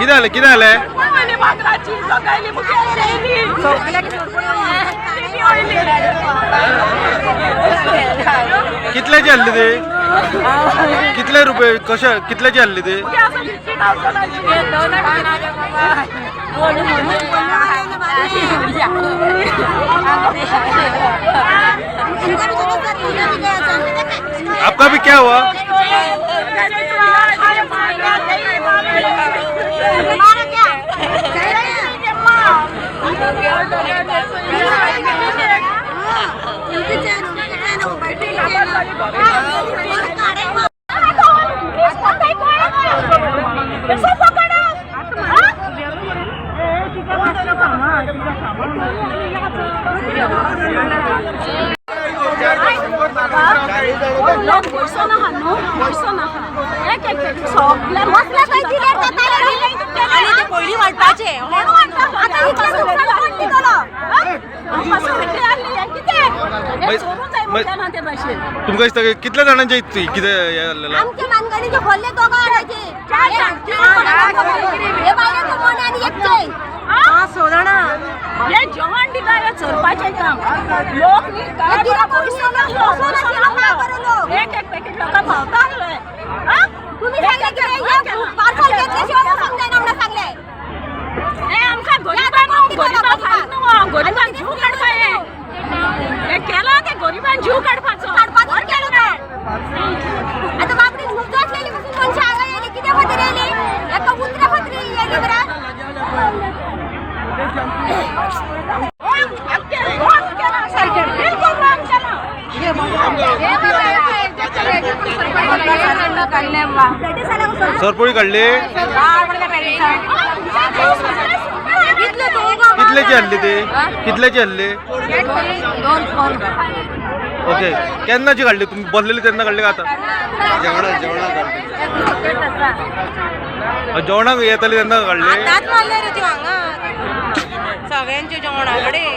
कितें जालें कितें जालें? कितल्याची हाडली ते? कितले रुपये कशे कितल्याची हाडली ते? आपका भी क्या हुआ? पयलीं वांटपाचें तुमकां दिसता की कितल्या जाणांचे कितें हें जाल्लें? आमचे मानगणीचे खोल्ले दोगां हाडायचे हे बायलेचो मन आनी एक चैन. हे जेवण दिला हे चोरपाचें काम लोक न्ही काय हे कितें पयसो नासलो पयसो नासलो, काय बरो लोक. एक एक पॅकेट लोकांक पावता आसले. तुम्ही सांगले की पार्सल घेतल्याशिवाय वचूंक जायना म्हणून सांगले. हे आमकां गरिबांक न्हू, गरिबांक फायदो न्हू, गरिबांक जीव काडपा हे. हे केलां तें गरिबांक जीव काडपाचो. काडपाचोच केलो तो. आतां बाबडी झुज आसलेली पसून मनशां हांगा येयली कित्या खातीर येयली? एका उतरा खातीर येयली बरें. रॉंग केलां सारकें, बिलकुल रॉंग केलां. सरपळी काडली? कितल्याची हाडली ती? कितल्याची हाडली? ओके, केन्नाची काडली तुमी? बसलेली तेन्ना काडली का आतां? जेवणाक येताली तेन्ना काडली? आतांच मारल्या रे त्यो हांगा सगळ्यांच्या जेवणा कडेन.